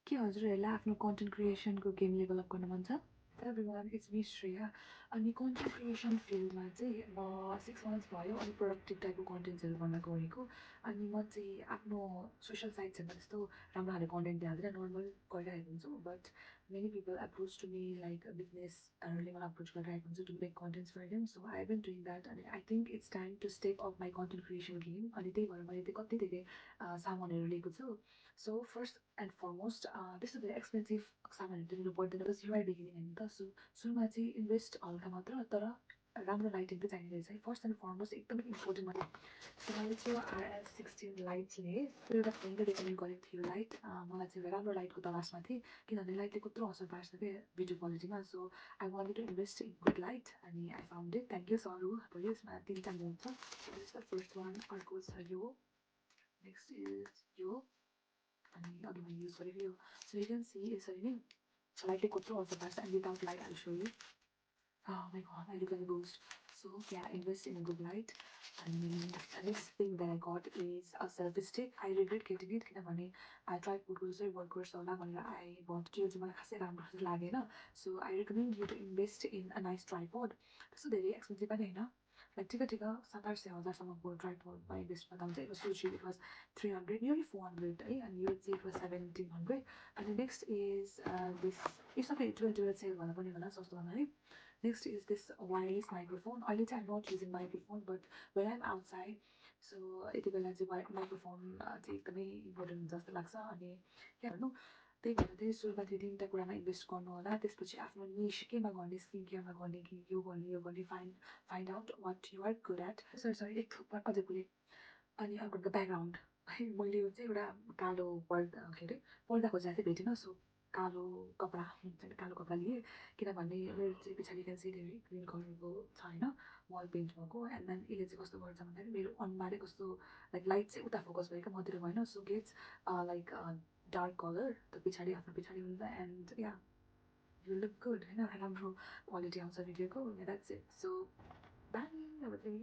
के हजुरहरूलाई आफ्नो कन्टेन्ट क्रिएसनको गेम डेभलप गर्न मन छ? Everyone, it's me Shreya. अनि कन्टेन्ट क्रिएसन फिल्डमा चाहिँ म 6 मन्थ्स भयो। अनि प्रोडक्टिभ टाइपको कन्टेन्ट्सहरू गर्न गएको। अनि म चाहिँ आफ्नो सोसियल साइट्सहरूमा त्यस्तो राम्रो खाले कन्टेन्ट हाल्दैन, नर्मल गरिरहेको हुन्छु। But many people approach to me, like बिजनेसहरूले मलाई अप्रोच गरिरहेको हुन्छ to make contents for them. So I been doing that. अनि I think it's time to step up my content creation game. अनि त्यही भएर मैले त्यो कति धेरै सामानहरू लिएको छु। सो फर्स्ट एन्ड फरमोस्ट त्यस्तो धेरै एक्सपेन्सिभ सामानहरू त लिनु पर्दैन, बिकज युआर बिगिनिङ होइन त। सो सुरुमा चाहिँ इन्भेस्ट हल्का मात्र, तर राम्रो लाइटिङ चाहिँ चाहिने रहेछ है। फर्स्ट एन्ड फरमोस्ट एकदमै इम्पोर्टेन्ट मैले सो मैले चाहिँ IF16 लाइट लिएँ। एउटा फ्रेन्डले रेकमेन्ड गरेको थियो लाइट। मलाई चाहिँ एउटा राम्रो लाइटको तलासमा थिएँ, किनभने लाइटले कत्रो असर पार्छ क्या भिडियो क्वालिटीमा। So I wanted to invest in good light अनि I found it. Thank you sir हो। यसमा 3टा मोड छ। This the first one. अर्को छ यो, नेक्स्ट इज यो, अनि अघि मैले युज गरेको यो। सो यु क्यान सी यसरी नै लाइटले कत्रो असर पार्छ। And without light I so you my God I look like ghost. So yeah, invest in a good light. And the next thing that I got is a selfie stick. I regret getting it किनभने I tried photo चाहिँ work गर्छ होला भनेर I bought. त्यो चाहिँ मलाई खासै राम्रो जस्तो लागेन. So I recommend you to invest in a nice tripod. त्यस्तो धेरै एक्सपेन्सिभ पनि होइन, लाइक ठिक 700-1000सम्मको ट्राइपोडमा इन्भेस्ट गर्दा हुन्छ। It was it was 300, nearly 400 है। अनि यो चाहिँ इट वाज 1700। अनि नेक्स्ट इज दिस, यो सबै 12 सेल भन्दा पनि होला सस्तोमा है। Next is this wireless microphone. अहिले चाहिँ I'm not using microphone, but when I'm outside, so यति बेला चाहिँ माइक्रोफोन चाहिँ एकदमै इम्पोर्टेन्ट हुन्छ जस्तो लाग्छ। अनि के भन्नु, त्यही भएर चाहिँ सुरुमा त्यो 3टा कुरामा इन्भेस्ट गर्नु होला। त्यसपछि आफ्नो निस केमा गर्ने, स्किन केयरमा गर्ने कि यो गर्ने find out what you are good at. Sorry एक थोक अझै पुगेँ। अनि अर्को ब्याकग्राउन्ड है। मैले यो चाहिँ एउटा कालो पर्दा के अरे पर्दा खोजेर चाहिँ भेटेन। सो कालो कपडा कालो कपडा लिएँ, किनभने मेरो चाहिँ पछाडि क्यान सी धेरै ग्रिन कलरको छ होइन, वाल पेन्ट भएको। एन्ड देन यसले चाहिँ कस्तो गर्छ भन्दाखेरि मेरो अनुहारै कस्तो लाइक लाइट चाहिँ उता फोकस भयो क्या, मतिर भएन। So gets like dark colour त पछाडि आफ्नो पछाडि हुन्छ। एन्ड या यु लुक गुड होइन, राम्रो क्वालिटी आउँछ भिडियोको। That's it. सो बाई अब चाहिँ